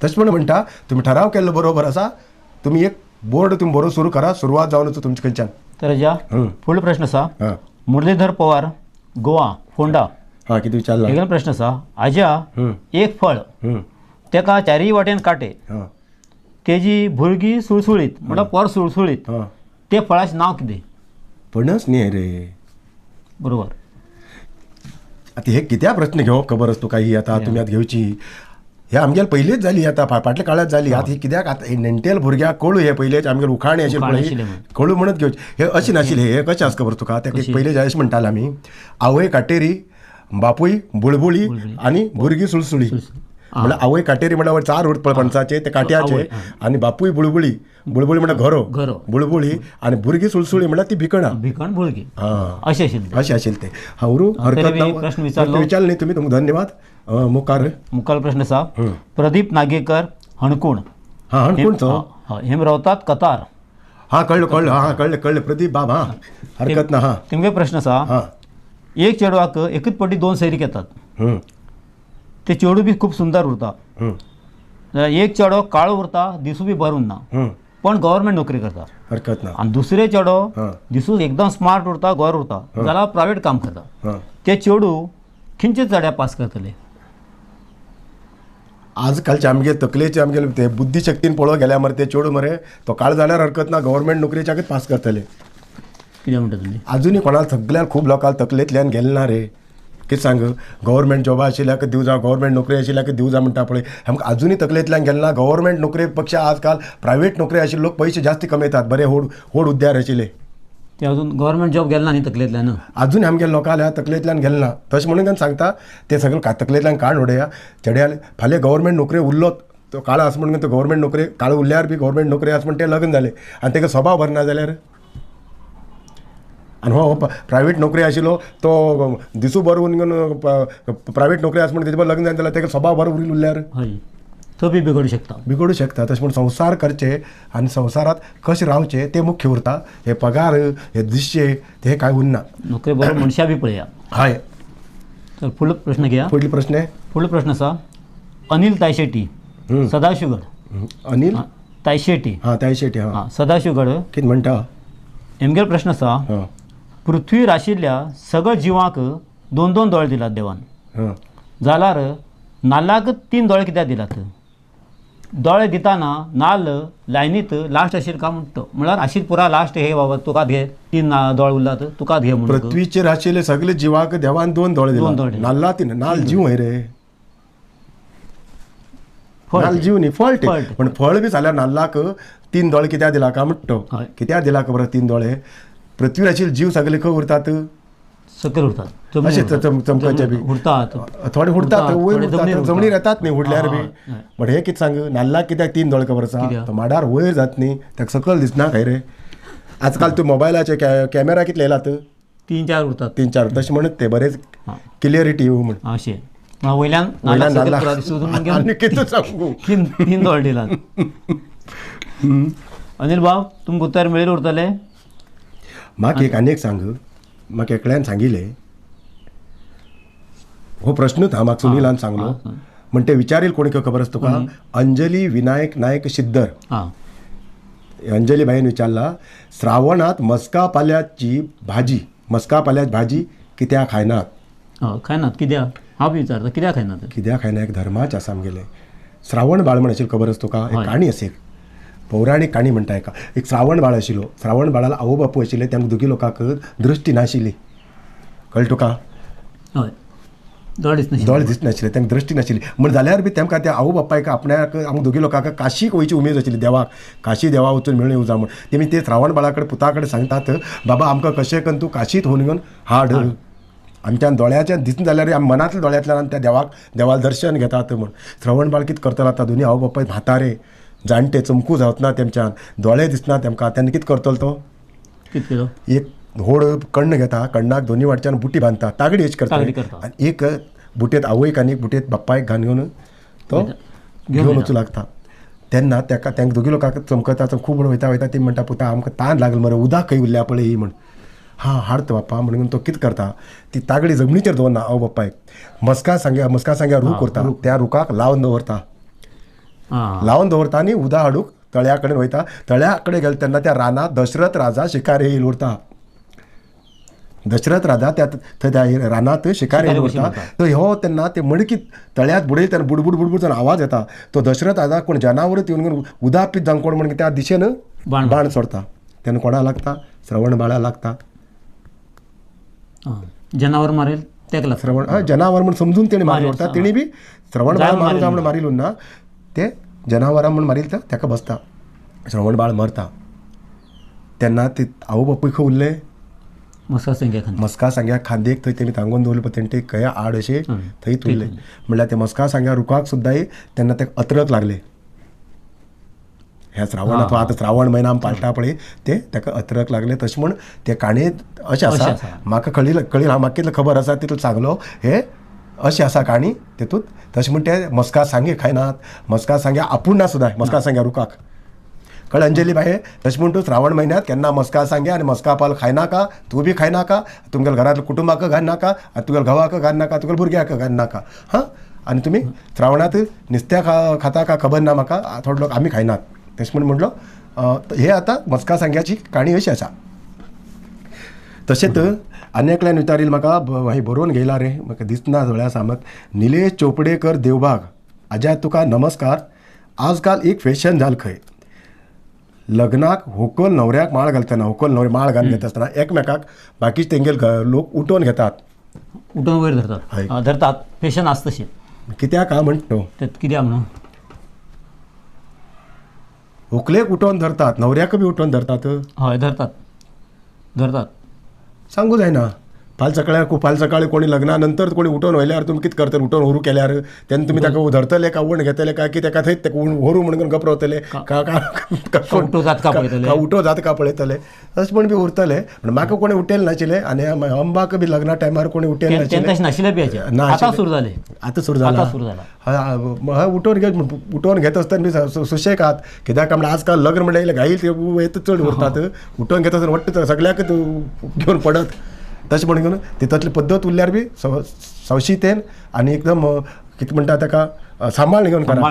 तशें म्हण म्हणटा, तुमी ठराव केल्लो बरोबर आसा, तुमी एक बोर्ड तुमी बरो सुरू करा, सुरवात जावन वचूं तुमचे खंयच्यान. तर राजा फुडलो प्रश्न आसा, मुरलीधर पवार, गोवा, फोंडा. हां, कितें विचारला? हेगेलो प्रश्न आसा, आज्या एक फळ तेका चारीय वाटेन कांटे, तेजी भुरगीं सुळसुळीत, म्हणल्यार पोर सुळसुळीत, ते फळाचें नांव कितें? पणस न्ही रे. बरोबर. आतां हे कित्या प्रश्न घेवप खबर आसा तुका? ही आतां तुमी आतां घेवची, हे आमगेले पयलींच जाली, आतां फाटल्या काळांत जाली. आतां ही कित्याक आतां नेणटेल भुरग्याक कळू, हे पयलींच आमगेले उखाणे आशिल्ले पळय, कळू म्हणत घेवचे. हे अशें नाशिल्लें, हे कशें आसा खबर तुका? तेका पयलीं अशें म्हणटाले आमी, आवय काटेरी, बापूय बुळबुळी आनी भुरगीं सुळसुळी. म्हणल्यार आवय काटेरी म्हणल्यार चार उरता पळय पणसाचे ते काट्याचे, आनी बापूय बुळबुळी, बुळबुळी म्हणल्यार घरो, बुळबुळी, आनी भुरगीं सुळसुळी म्हणल्यार ती भिकणां, भिकण भुरगीं, अशें आशिल्लें, अशें आशिल्लें तें. हां, उरू हरकत ना. प्रश्न विचारलो विचारलें न्ही तुमी, तुमकां धन्यवाद. मुखार मुखार प्रश्न आसा, प्रदीप नागेकर, हणकोण. हां, हणकोणचो. हेम रावतात कतार. हां, कळ्ळें कळ्ळें, हां कळ्ळें कळ्ळें, प्रदीप बाब. हां, हरकत ना. हां, तुमगे प्रश्न आसा, एक चेडवाक एकच पटी 2 सैरीक येतात, ते चेडू बी खूब सुंदर उरता, एक चेडो काळो उरता, दिसूं बी बरो उरना, पण गव्हर्मेंट नोकरी करता, हरकत ना. आनी दुसरे चेडो दिसूं एकदम स्मार्ट उरता, गोरो उरता, जाल्यार प्रायवेट काम करता. ते चेडू खंयचे चेड्या पास करतले? आजकालचे आमगे तकलेचे आमगे ते बुद्धिशक्तीन पळोवंक गेल्यार मरे ते चेडू मरे तो काळ जाल्यार हरकत ना, गव्हर्मेंट नोकरेच्याकच पास करतले. कितें म्हणटा तुमी? आजुनूय कोणाक सगळ्याक खूब लोकांक तकलेंतल्यान गेलें ना रे. कितें सांग, गव्हर्मेंट जॉबा आशिल्ल्याक दिवं जावं, गव्हर्मेंट नोकरी आशिल्ल्याक दिवं जाय म्हणटा पळय, आमकां आजुनूय तकलेंतल्यान गेलें ना. गव्हर्मेंट नोकरे पेक्षा आजकाल प्रायवेट नोकरी आशिल्ले लोक पयशे जास्त कमयतात, बरे व्हड व्हड हुद्द्यार आशिल्ले. ते अजून गव्हर्मेंट जॉब गेले ना न्ही तकलेंतल्यान? अजून आमगे लोकांल्या तकलेंतल्यान गेलें ना. तशें म्हणून तांकां सांगता ते सगळे तकलेंतल्यान काड उडया. चेड्याल फाल्यां गव्हर्मेंट नोकरी उरलो तो काळ आसा म्हणून तो गव्हर्मेंट नोकरी काळ उरल्यार बी गव्हर्मेंट नोकरी आसा म्हण ते लग्न जाले आनी ताका स्वभाव बरो ना जाल्यार, आनी हो प्रायवेट नोकरी आशिल्लो तो दिसूं बरो उरून प्रायवेट नोकरी आसा म्हण तेजे बरोबर लग्न जालें जाल्यार ताका स्वभाव बरो उरील उरल्यार हय तो बी बिगडूं शकता, बिगडूं शकता. तशें म्हण संवसार करचे आनी संवसारांत कशें रावचें तें मुख्य उरता. हे पगार हे दिसचे ते कांय उरना. नोकरी बरोबर मनशां बी पळया. हय, तर फुडलो प्रश्न घेया. फुडलो प्रश्न, फुडलो प्रश्न आसा, अनिल तायशेटी, सदाशिवगड. अनिल तायशेटी, हां तायशेटी, हां सदाशिवगड. कितें म्हणटा? हेमगेलो प्रश्न आसा, पृथ्वीर आशिल्ल्या सगळ्या जिवांक 2 2 दोळे दिलात देवान, जाल्यार नाल्लाक 3 दोळे कित्याक दिलात? दोळे दिताना नाल्ल लायनीत लास्ट आशिल्ले काय म्हणटा, म्हणल्यार आशिल्ले पुरा लास्ट, हे बाबा तुका घे 3 दोळे उरलात तुका घे म्हणून. पृथ्वीचेर आशिल्ले सगळे जिवाक देवान 2 दोळे दिले, नाल्ला 3. नाल्ल जीव हय रे, नाल्ल जीव न्ही, फळ तें. पण फळ बी जाल्यार नाल्लाक 3 दोळे कित्याक दिला काय म्हणटा? कित्याक दिला खबर 3 दोळे? पृथ्वीर आशिल्ले जीव सगळे खंय उरतात? सकयल उरतात, अशें चमकाचे बी उरतात, थोडे उरतात वयर उरतात, जमनीर येतात न्ही उडल्यार बी. बट हे कितें सांग, नाल्लाक कित्याक 3 दोळे खबर आसा? तो माडार वयर जात न्ही, ताका सकयल दिसना खंय रे. आजकाल तूं मोबायलाचे कॅमेरा कितले येयलात? 3 4 उरतात, 3 4. तशें म्हणत ते बरेच क्लियरिटी येवं म्हण अशें वयल्यान आनी कितें सांगू, 3 दोळे दिलात. अनिल बाब, तुमकां उत्तर मेळिल्लें उरतलें? म्हाका एक आनी एक सांग, म्हाका एकल्यान सांगिल्लें, हो प्रश्नूच हां म्हाका सुनीलान सांगलो, म्हण ते विचारील कोणी खबर आसा तुका? अंजली विनायक नायक शिद्दर, अंजली बाईन विचारला, श्रावणात मस्का पाल्याची भाजी, मस्का पाल्याची भाजी कित्याक खायनात? खायनात कित्याक? हांव बी विचारता कित्याक खायनात? कित्याक खायना? एक धर्माच आसा आमगेलें. श्रावण बाळ म्हण आशिल्लें खबर आसा तुका? एक काणी आसा, एक पौराणीक काणी म्हणटा एका. एक श्रावण बाळ आशिल्लो, श्रावण बाळाला आवय बापूय आशिल्ले, त्या दोगी लोकांक दृश्टी नाशिल्ली, कळ्ळें तुका? हय. दोळे दिसनाशिल्ले, तांकां दृश्टी नाशिल्ली. म्हण जाल्यार बी तेमकां त्या आवय बापायक आपणाक आमकां दोगी लोकांक काशीक वयची उमेद आशिल्ली, देवाक काशी देवा वचून मेळून येवं जाय म्हण. तेमी ते श्रावण बाळा कडेन पुता कडेन सांगतात, बाबा आमकां कशें करून तूं काशीत व्हरून घेवन हाड, आमच्यान दोळ्याच्यान दिसना जाल्यार आमी मनांतल्या दोळ्यांतल्यान आमी त्या देवाक देवाक दर्शन घेतात म्हण. श्रवण बाळ कितें करतलो आतां, दोनी आवय बापाय म्हातारे जाणटे, चमकू जावना तेमच्यान, दोळे दिसना तेमकां, तेन्ना कितें करतलो तो, एक व्हड कण्ण घेता, कण्णाक दोनी वाटच्यान बुटी बांदता, तागडी अशी करता आनी एक बुटेंत आवयक आनी एक बुटेंत बापायक घालून घेवन तो घेवन वचूं लागता. तेन्ना तेका तांकां दोगी लोकांक चमकता, खूब वयता वयता ती म्हणटा, पुता आमकां तान लागल मरे, उदक खंय उरल्या पळय ही म्हण. हां हाडत बाप्पा म्हणून तो कितें करता, ती तागडी जमनीचेर दवरना आवय बापायक, मस्का सांग्या मस्का सांग्या रूख उरता, त्या रुखाक लावन दवरता, लावन दवरता आनी उदक हाडूंक तळ्या कडेन वयता. तळ्या कडेन गेले तेन्ना त्या रानांत दशरथ राजा शिकार येयल उरता, दशरथ राजा त्या थंय त्या रानांत शिकार येयल उरता. तर हो तेन्ना ते मडकी तळ्यांत बुडयता तेन्ना बुडबुड बुडबुड जावन आवाज येता, तो दशरथ राजा कोण जनावरां येवन उदक पीत जावन कोण म्हणून त्या दिशेन बाण सोडता, तेन्ना कोणा लागता, श्रवण बाळा लागता. जनावर मारेल तेका लागता, श्रवण जनावर म्हण समजून तेणी मारले उरता, तेणी बी श्रवण बाळ मारूं जाय म्हण मारिल्लो ना, ते जनावरां म्हण मारील तर तेका बसता, श्रवण बाळ मरता. तेन्ना ते आवय बापूय खंय उरले, मस्का सांग्या मस्का सांग्या खांदेक थंय तेणी तांगोवन दवरले, पळय तेणी ते खंय आड अशें थंयच उरले. म्हणल्यार ते मस्का सांग्या रुखाक सुद्दां तेन्ना ते अत्रक लागले, ह्या श्रावण आतां श्रावण म्हयनो आमी पाळटा पळय ते ताका अत्रक लागले. तशें म्हण ते काणयेंत अशें आसा, म्हाका कळिल्लें म्हाका कितलें खबर आसा तितलें सांगलो, हे अशें आसा काणी तेतूंत. तशें म्हण ते मस्का सांगे खायनात, मस्का सांग्या आपूण ना सुद्दां मस्का सांग्या रुखाक, कळ्ळें अंजली बाये. तशें म्हण तूं श्रावण म्हयन्यांत केन्ना मस्का सांग्या आनी मस्का पाल खायनाका, तूं बी खायनाका, तुमगेल्या घरांतल्या कुटुंबाक घालनाका, आनी तुगेल्या घोवाक घालनाका, तुगेल्या भुरग्याक घालनाका. हां, आनी तुमी श्रावणांत नुस्त्या खाता का खबर ना म्हाका, थोडे लोक आमी खायनात. तशें म्हण म्हणलो हे आतां मस्का सांग्याची काणी अशी आसा. तशेंच आनी एकल्यान विचारिल्लें म्हाका, हांवें बरोवन घेयला रे, म्हाका दिसना दोळ्या सामक, निलेश चोपडेकर देवबाग, आज्या तुका नमस्कार. आजकाल एक फॅशन जाल खंय, लग्नाक होकल न्हवऱ्याक माळ घालतना, होकल न्हवरे माळ घालून घेता आसतना एकमेकाक बाकीचे तेंगेल लोक उठोवन घेतात, उठोवन वयर धरतात, धरतात, फॅशन आसा तशें. कित्याक हा म्हणटा तो, कित्याक म्हणून होकलेक उठोवन धरतात, न्हवऱ्याक बी उठोवन धरतात. हय धरतात धरतात, सांगू जायना. फाल्यां फाल्यां सकाळी कोणी लग्ना नंतर कोणी उठोवन व्हेल्यार तुमी कितें करतले, उठोवन व्हरू केल्यार तेन्ना तुमी ताका धरतले काय वण घेतले काय की ताका थंयच ताका व्हरू म्हणून गप रावतले का उठो जाता का पळयतले, तशें म्हण बी उरतले. पूण म्हाका कोणी उठेल नाशिल्लें आनी अंबाक बी लग्ना टायमार कोणी उठेल नाशिल्लें, आतां सुरू जालें, आतां सुरू जाला. हय उठोवन घे, उठोवन घेत आसतना बी सुशेगाद, कित्याक म्हणल्यार आजकाल लग्न म्हणल्यार घाई येत चड उरतात, उठोवन घेत आसतना वट्ट सगळ्याक घेवन पडत. तशें म्हणून घेवन तितूंतली पद्दत उरल्यार बी सवशीतेन आनी एकदम कितें म्हणटा ताका सांबाळ घेवन करा.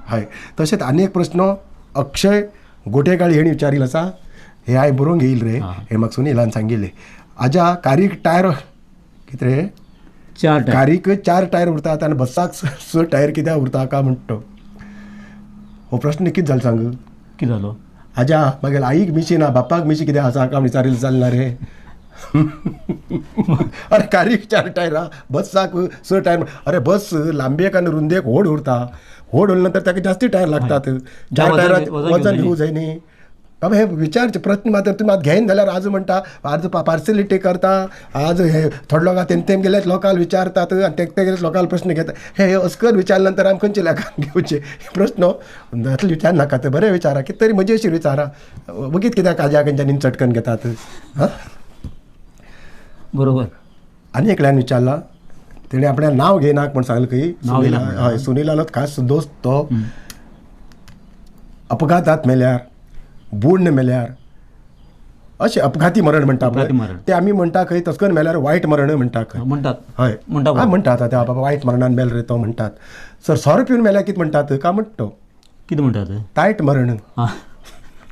हय, तशेंच आनी एक प्रस्न अक्षय गोटेगाळी हेणी विचारिल्लो आसा, हे हांवें बरोवन घेयल रे, हे म्हाका सुनीलान सांगिल्लें. आज्या कारीक टायर कितें रे, कारीक 4 टायर उरतात आनी बसाक 6 टायर कित्याक उरता काय म्हणटा, हो प्रस्न कितें जालो सांग, कितें जालो? आज्या मागीर आईक मिशी ना बापाक मिशी कित्याक आसा काय विचारिल्लें चलना रे. अरे कारीक 4 टायर बसाक 6 टायर, अरे बस लांबयेक आनी रुंदेक व्हड उरता, व्हड उरले नंतर ताका जास्ती टायर लागतात, 4 टायरात वजन घेवंक जाय न्ही. बाबा हे विचारचे प्रस्न मात्र तुमी आतां घेयन जाल्यार आज म्हणटा आज पार्सलिटी करता, आज हे थोडे लोकां तेम तेम गेल्यार लोकांक विचारतात आनी ते गेल्यार लोकांक प्रस्न घेता. हे अस्कर विचारले नंतर आमी खंयचे लेखान घेवचे प्रस्न जातले विचार नाका, ते बरें विचारा कितें तरी मजेशीर विचारा, वगीत कित्याक काज्या खंयच्यानी चटकन घेतात. हां बरोबर. आनी एकल्यान विचारला, तेणें आपणें नांव घेयनाक म्हण सांगलें खंय, सुनील, हय सुनीलालो खास दोस्त तो, अपघातात मेल्यार, बुडून मेल्यार, अशें अपघाती मरण म्हणटा पळय ते आमी म्हणटा खंय, तसकन मेल्यार वायट मरण म्हणटा खंय, म्हणटात. हय म्हणटात आतां बाबा वायट मरणान मेल रे तो म्हणटात. सर सोरो पिवन मेल्यार कितें म्हणटात काय म्हणटा तो, कितें म्हणटात? तायट मरण.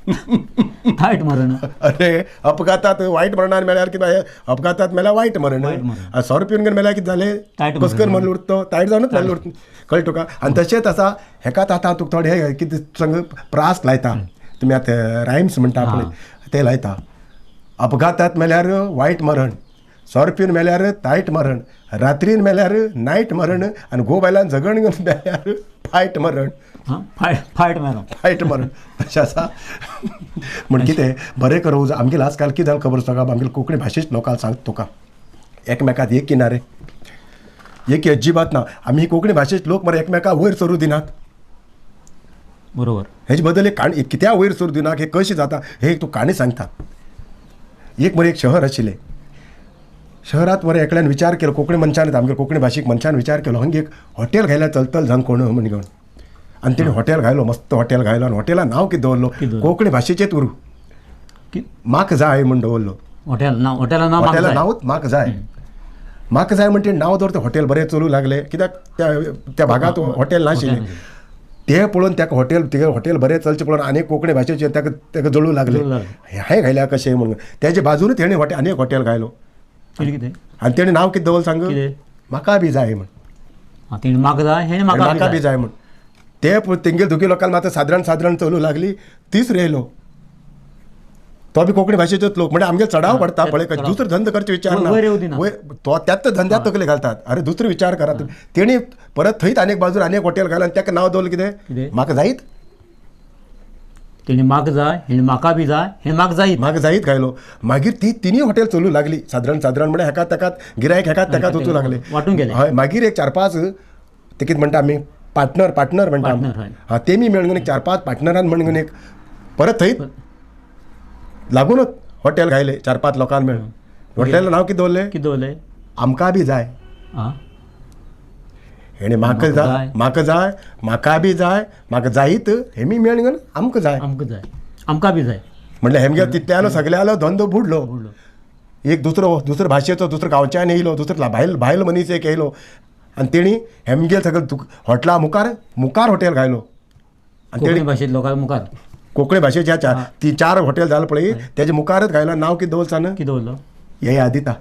वायट मरण. अरे अपघातात वायट मरणान मेल्यार कितें, अपघातात मेल्यार वायट मरण, सोरो पिवन मेल्यार कितें जालें, कसकन मरलो उरता, तायट जावनच मेल्लो उरता, कळ्ळें तुका. आनी तशेंच आसा हेकाच आतां तुका थोडे कितें संग प्रास लायता, तुमी आतां रायम्स म्हणटा पळय ते लायता. अपघातात मेल्यार वायट मरण, सोरो पिवन मेल्यार तायट मरण, रात्रीन मेल्यार नायट मरण, आनी घोव बायलान झगड घेवन मेल्यार फायट मरण. फायट मरण, फायट मरण तशें आसा. म्हण कितें बरें करूं आमगेले आजकाल कितें जालें खबर आसा तुका? आमगेले कोंकणी भाशेच लोकांक सांगता तुका, एकमेकांत एकी ना रे, एकी अजिबात ना. आमी कोंकणी भाशेच लोक मरे एकमेकां वयर सरूं दिनात. बरोबर. हेजे बद्दल एक काणी, कित्याक वयर सरूं दिना, हें कशें जाता हें एक तूं काणी सांगता. एक मरे एक शहर आशिल्लें, शहरांत मरे एकल्यान विचार केलो, कोंकणी मनशान, आमगे कोंकणी भाशीक मनशान विचार केलो, हंग एक हॉटेल घायल्यार चलतल जावन कोण म्हण घेवन. आनी तेणी हॉटेल घायलो, मस्त हॉटेल घायलो. आनी हॉटेला नांव कितें दवरलो? कोंकणी भाशेचेच उरूं, म्हाका जाय म्हण दवरलो. हॉटेल नांव, हॉटेला नांव हॉटेला नांवूच म्हाका जाय. म्हाका जाय म्हण तेणी नांव दवरता. हॉटेल बरें चलूं लागलें, कित्याक त्या त्या भागांत हॉटेल नाशिल्लें. ते पळोवन ताका हॉटेल, तुगे हॉटेल बरें चलचें पळोवन आनी कोंकणी भाशेचेर ताका ताका जळूं लागलें, हें घायल्या कशें म्हणून. तेजे बाजूनच तेणें हॉटेल आनी एक हॉटेल घायलो. आनी तेणें नांव कितें दवरलें सांग? म्हाका बी जाय म्हण. तेणें म्हाका जाय, हेणें म्हाका बी जाय म्हण. ते तेंगेल दोगी लोकांक मात सादारण सादारण चलूं लागली. तिसरो येयलो, तो बी कोंकणी भाशेचोच लोक. म्हणजे आमगेर चडाव पडटा पळय, दुसरो धंदो करचे विचार ना, तो त्याच धंद्यात तकले घालतात. अरे दुसरो विचार करात. तेणी परत थंयच आनी एक बाजूर आनी एक हॉटेल घायलें आनी ताका नांव दवरलें कितें? म्हाका जायत. तेणी म्हाका जाय, हेणी म्हाका बी जाय, हेणी म्हाका जायत, म्हाका जायत घायलो. मागीर ती तिनूय हॉटेल चलूं लागली सादारण सादारण, म्हळ्यार हेका ताका गिरायक हेका ताकाच वचूं लागले, वांटून गेले. हय. मागीर एक 4-5 ते कितें म्हणटा आमी पार्टनर, पार्टनर म्हणटा आमी, तेमी मेळून एक 4-5 पार्टनरान म्हणून एक परत थंयच लागूनच हॉटेल घायले 4-5 लोकांक मेळून. हॉटेल नांव कितें दवरलें? कितें दवरलें? आमकां बी जाय. हेणें म्हाका जाय, म्हाका जाय, म्हाका बी जाय, म्हाका जायत, हेमी मेळून आमकां जाय, आमकां जाय, आमकां बी जाय. म्हणल्यार हेमगेर तितल्यालो सगल्यालो धंदो बुडलो. एक दुसरो दुसरो भाशेचो दुसरो गांवच्यान येयलो, दुसरो भायल भायल मनीस एक येयलो आनी तेणी हेमगेर सगळें हॉटेला मुखार मुखार हॉटेल घायलो. आनी तेणी भाशेंत लोकां मुखार कोंकणी भाशेच्या ती 4 हॉटेल जालें पळय तेजे मुखारच घायलो. नांव कितें दवरलें सांग? कितें दवरलो? हे आदिता.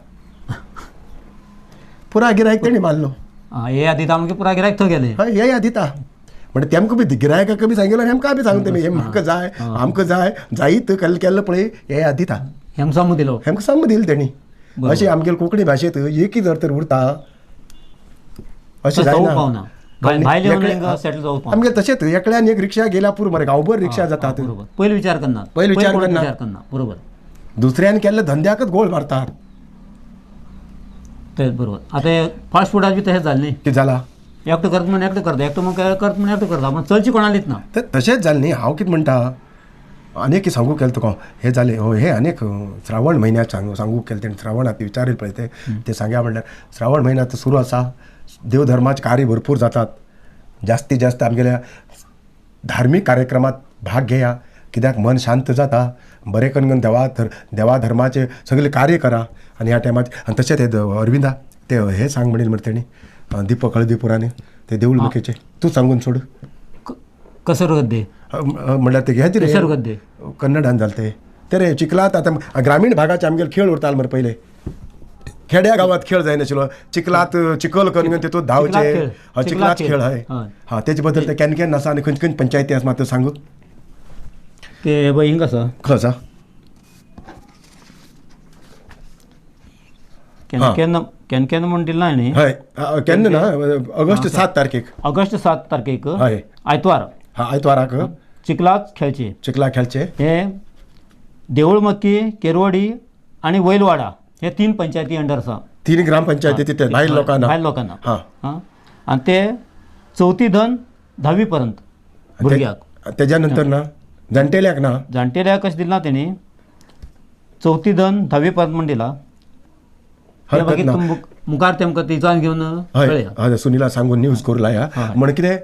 पुरा गिरायक तेणी मारलो. हे आदिता मागीर पुरा गिरायक थंय गेले. हय, हे आदिता म्हणजे तेमकां बी गिरायकाक बी सांगिल्लो, हेमकां बी सांगता तुमी, हे म्हाका जाय, आमकां जाय, जायत केल्लो पळय हे आदिता. हेमकां सांगून दिलो, हेमकां सांगून दिलें तेणी. अशें आमगेले कोंकणी भाशेंत एकी जर तर उरता अशें जायना. आमगेर तशेंच एकल्यान एक रिक्षा गेल्या पुरो मरे, गांवभर रिक्षा जातात. पयलीं विचार करना, पयलीं विचार करना, बरोबर. दुसऱ्यान केल्ल्या धंद्याकच गोळ मारतात. तेच बरोबर. आतां फास्ट फुडाक बी तशें जालें न्ही? कितें जाला? एकटो करता म्हण एकटो करता, एकटो म्हण करता म्हण एकटो करता, पूण चलची कोणालीच ना. तर तशेंच जालें न्ही. हांव कितें म्हणटा, आनी एक सांगूंक केलें तुका, हें जालें हें आनी एक श्रावण म्हयन्याक सांगूंक केलें तेणें. श्रावणांत विचारील पळय तें तें सांग्या म्हणल्यार श्रावण म्हयन्यांत सुरू आसा, देवधर्माचे कार्य भरपूर जातात. जास्तीत जास्त आमगेल्या धार्मीक कार्यक्रमात भाग घेया, कित्याक मन शांत जाता. बरें करून देवा देवा धर्माचें सगळें कार्य करा. आनी ह्या टायमार आनी तशेंच हे अरविंदा ते हें सांग म्हणील मरे तेणी, दीपक हळदीपुरांनी ते देवूळ मुखेचे तूं सांगून सोड. कसरगद्दे म्हणल्यार ते हेच रे कन्नडान जालें ते ते रे चिखलांत. आतां ग्रामीण भागाचे आमगेले खेळ उरताले मरे पयले, खेड्या गांवांत खेळ जायनाशिल्लो. चिखलांत चिखल करून तितूंत धांवचे, चिखलांत खेळ. हय हां, तेजे बद्दल ते केन्ना केन्ना आसा आनी खंयचे खंयचे पंचायती आसा मात सांगू ते पळय हिंगा आसा. खंय आसा? केन्ना केन्ना केन्ना केन्ना म्हण दिलां न्ही? हय, केन्ना ना, ऑगस्ट 7 तारखेक. ऑगस्ट 7 तारखेक, हय, आयतवार. हां, आयतवाराक चिखलांत खेळचे, चिखला खेळचे. हे देवूळमक्की, केरवडी आनी वैलवाडा हे 3 पंचायती अंडर आसा. 3 ग्रामपंचायती तिथे भायल लोकांना, भायल लोकांना. हां, आनी ते 4थी धन 10वी पर्यंत भुरग्याक. तेज्या नंतर ना जाणटेल्याक ना? जाणटेल्याक कशें दिलां तेणी 4थी धन 10वी पर्यंत म्हण दिला. मागीर मुखार तेमकां तिचान घेवन हय सुनिला सांगून न्यूज करूं लाया. म्हण कितें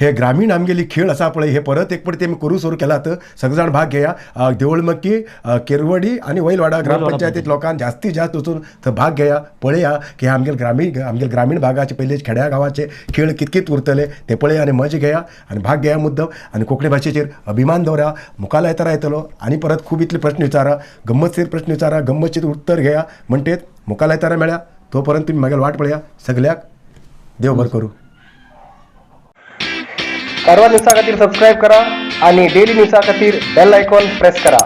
हे ग्रामीण आमगेली खेळ आसा पळय, हे परत एक पळय तेमी करूं सुरू केलात. सगळे जाण भाग घेया. देवळमक्की, केरवडी आनी वैलवाडा ग्रामपंचायतीत लोकांक जास्तीत जास्त वचून थंय भाग घेया. पळया की आमगेले ग्रामीण, आमगेले ग्रामीण भागाचे पयले खेड्या गांवाचे खेळ कितकीत उरतले ते पळया आनी मजा घेया आनी भाग घेया मुद्दम. आनी कोंकणी भाशेचेर अभिमान दवरा. मुखार येतारा येतलो आनी परत खूब इतले प्रश्न विचारा, गम्मतशीर प्रश्न विचारा, गम्मतशीर उत्तर घेया. म्हणटेच मुखार येतारा मेळ्या, तो पर्यंत तुमी म्हागेले वाट पळया. सगल्याक देव बरें करूं. कारवार न्यूजा खातीर सबस्क्रायब करा आणि डेली न्यूजा खातीर बेल आयकॉन प्रेस करा.